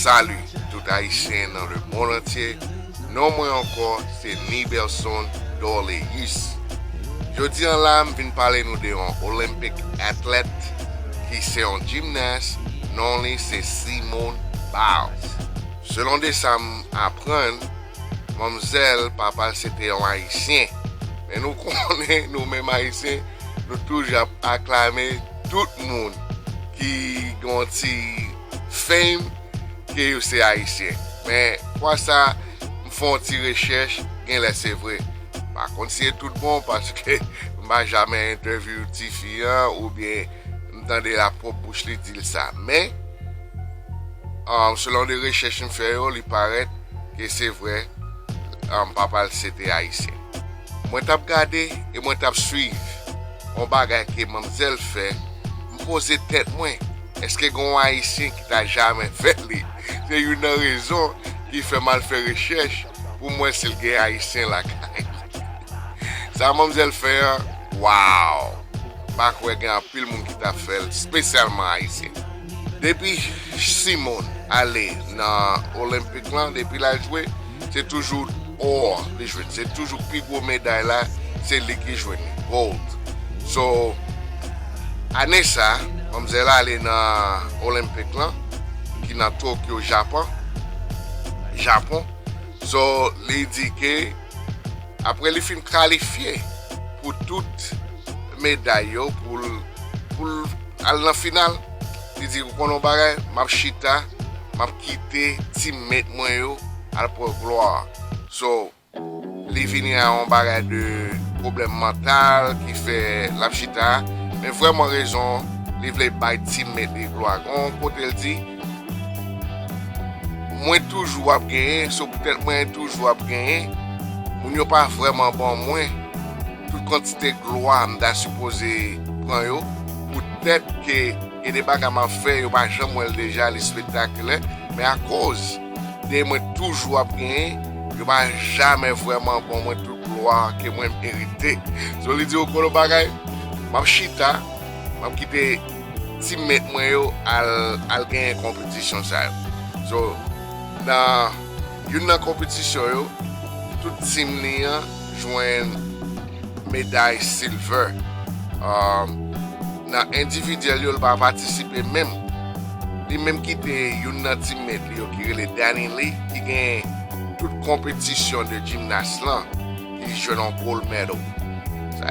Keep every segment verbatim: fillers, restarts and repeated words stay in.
Salut tout Ayisyen nan lemonn antye. Non mwen ankò se Nibelson Dorleus. Jodi a la m vin pale nou de yon Olympic athlète ki se yon jimnas, non li se Simone Biles. Selon de sa m aprann, manmzèl papa l se te yon Ayisyen. Men nou konnen nou menm Ayisyen, nou toujou ap aklame tout moun ki gen yon ti fame ke yo se Ayisyen. Men fwa sa, m fè yon ti rechèch, genlè se vre. M pa konn si e tout bon, paske m pa jamè entèvyou tifi an, oubyen m tande l a pwòp bouch li di l sa. Men, um, selon de rechèch m fè yo, li parèt ke se vre, um, papa l se te Ayisyen. Mwen t ap gade e mwen t ap swiv yon bagay ke manmzèl fè, m poze tèt mwen, èske gen yon Ayisyen ki ta jamè fè li? Se youn nan rezon ki fè m al fè rechèch pou m wè si l gen Ayisyen lakay li. Sa manmzèl fè an, wow! M pa kwè gen anpil moun ki ta fè l, espesyalman Ayisyen. Depi Simone ale nan Olenpik lan, depi l al jwe, se toujou or li jwenn. Se toujou pi gwo meday la, se li ki jwenn li, gold. So, ane sa, manmzèl ale nan Olenpik lan, ki nan Tokyo, Japan. Japon. So, li di ke apre li fin kalifye pou tout meday yo, pou l, pou l al nan final, li di, ou konn yon bagay, m ap chita, m ap kite teammate mwen yo al pran glwa. So, li vini a yon bagay de pwoblèm mantal ki fè l ap chita, men vrèman rezon, li vle bay teammate li glwa. Gon kote l di, mwen toujou ap genyen, so poutèt mwen toujou ap genyen, moun yo pa vrèman ban mwen tout kantite glwa m ta sipoze pran yo, poutèt ke gen de bagay m ap fè, yo pa janm wè l deja, li espektakilè, men akoz de mwen toujou ap genyen, yo pa jamè vrèman ban mwen tout glwa ke mwen merite. So, li di, ou konn yon bagay, m ap chita, m ap kite teammate mwen yo al, al genyen konpetisyon sa yo. So, nan youn nan konpetisyon yo, tout team li an jwenn meday silver. Um, nan endividyèl yo, l pa patisipe menm. Li menm kite youn nan teammate li yo ki rele Danny Lee, ki gen tout konpetisyon de jimnas lan, ki jwenn yon gold medal. Sa,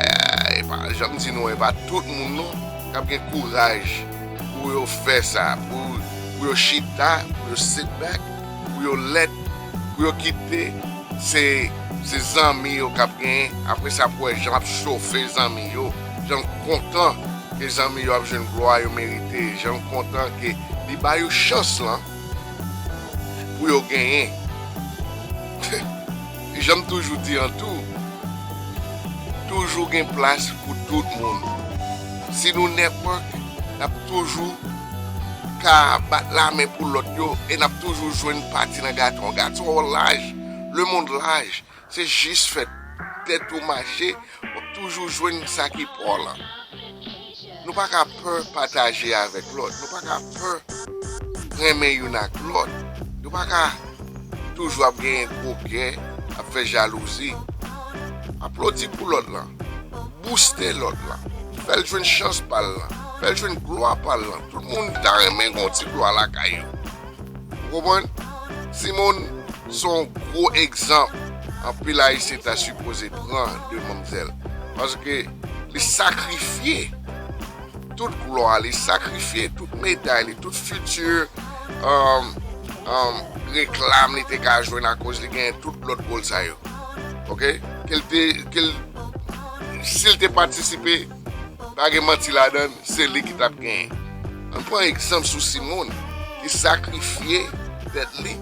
e pa, jan m di nou, e pa tout moun non k ap gen kouraj pou yo fè sa, pou, pou yo chita, pou yo sit back, pou yo let, pou yo kite se, se zanmi yo k ap genyen. Apre sa, pou wè jan l ap chofe zanmi yo, jan l kontan ke zanmi yo ap jwenn glwa yo merite, jan l kontan ke li ba yo chans lan pou yo genyen. Jan m toujou di an tou, toujou gen plas pou tout moun. Si nou network, n ap toujou ka bat lamen pou lòt yo e n ap toujou jwenn pati nan gato an. Gato an laj, lemonn laj, se jis fè tèt ou mache, w ap toujou jwenn sa ki pa w lan. Nou pa ka pè pataje avèk lòt. Nou pa ka pè renmen youn ak lòt. Nou pa ka toujou ap genyen gwo kè, ap fè jalouzi. Aplodi pou lòt lan. Bouste lòt lan. Fè l jwenn chans pa l lan. Fè l jwenn glwa pa l lan. Tout moun ta renmen gen yon ti glwa lakay yo. Ou konprann? Simone se yon gwo egzanp anpil Ayisyen ta sipoze pran de manmzèl. Paske li sakrifye tout glwa li, sakrifye tout meday li, tout fiti, um, um, reklam li te ka jwenn akoz li genyen tout lòt goal sa yo. Oke? Ke l te, ke l, si l te patisipe, pa gen manti ladan l, se li ki t ap genyen. Ann pran egzanp sou Simone, ki sakrifye tèt li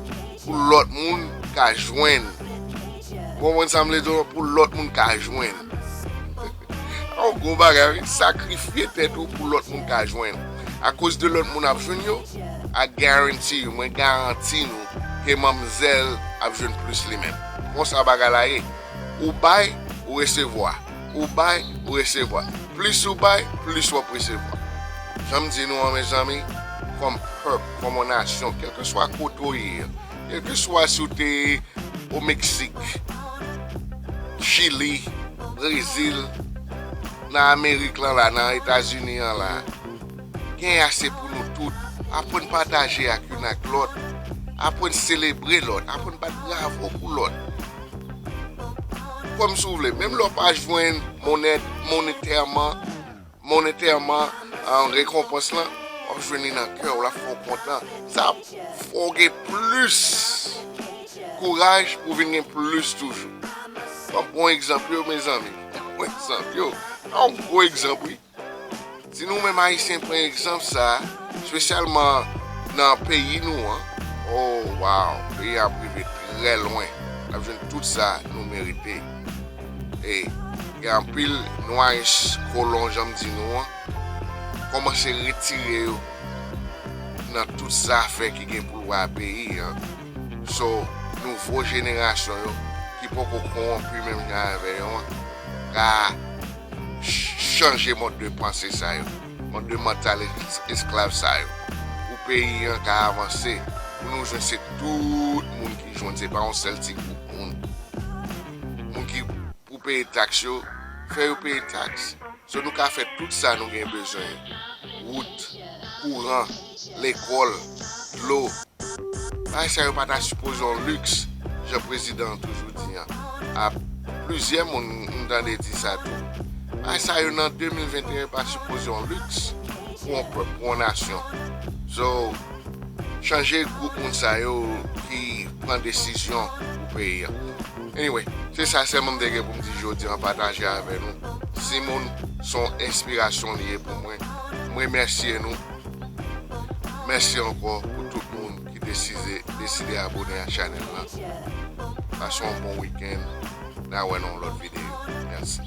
pou lòt moun ka jwenn. Ou konprann sa m vle di w? Pou lòt moun ka jwenn. Yon gwo bagay, wi. Sakrifye tèt ou pou lòt moun ka jwenn. Akoz de lòt moun ap jwenn yo, I guarantee you, mwen garanti nou ke manmzèl ap jwenn plis li menm. Konsa bagay la ye. Ou bay, ou resevwa. Ou bay, ou resevwa. Plis ou bay, plis w ap resevwa. Jan m di nou an, mezanmi, kòm pèp, kòm yon nasyon, kèlkeswa kote w ye, kèlkeswa si w te o Meksik, Chili, Brezil, nan Amerik lan la, nan Etazini an la, gen ase pou nou tout. Aprann pataje ak youn ak lòt. Aprann selebre lòt. Aprann bat bravo pou lòt. Kòm si w vle, menm lè w pa jwenn monè, monetèman, monetèman, an rekonpans lan, w ap jwenn li nan kè w, l ap fè w kontan. Sa ap fè w gen plis kouraj pou vin gen plis toujou. Ban m bon egzanp yo, mezanmi. Bon egzanp yo. Sa yon gwo egzanp, wi. Si nou menm Ayisyen pran egzanp sa, espesyalman nan peyi nou an, oh wow, peyi a ap rive trè lwen. N ap jwenn tout sa nou merite. E gen anpil nwayis kolon, jan m di nou an, kòmanse retire yo nan tout zafè ki gen pou l wè a peyi an. So, nouvo jenerasyon yo, ki poko kowonpi menm jan avè yo an, ka ch-, chanje mòd de panse sa yo, mòd de mantal es-, esklav sa yo. Pou peyi an ka avanse, pou nou jwenn se tout moun ki jwenn, se pa yon sèl ti gwoup moun. Moun ki pou peye taks yo, fè yo peye taks. So nou ka fè tout sa nou gen bezwen. Wout, kouran, lekòl, dlo. Bagay sa yo pa ta sipoze yon liks, jan prezidan an toujou di an. A plizyè moun m tande di sa tou. Bagay sa yo nan de mil venteyen pa sipoze yon liks pou yon pèp, pou yon nasyon. So, chanje gwoup moun sa yo ki pran desizyon pou peyi an. Anyway, se sa sèlman m te gen pou m di jodi an, pataje avè nou. Simon, se yon enspirasyon li ye pou mwen. M remèsye nou. Mèsi ankò pou tout moun ki deside, deside abone a chanèl lan. Pase yon bon wikenn. N a wè nan yon lòt videyo. Mèsi.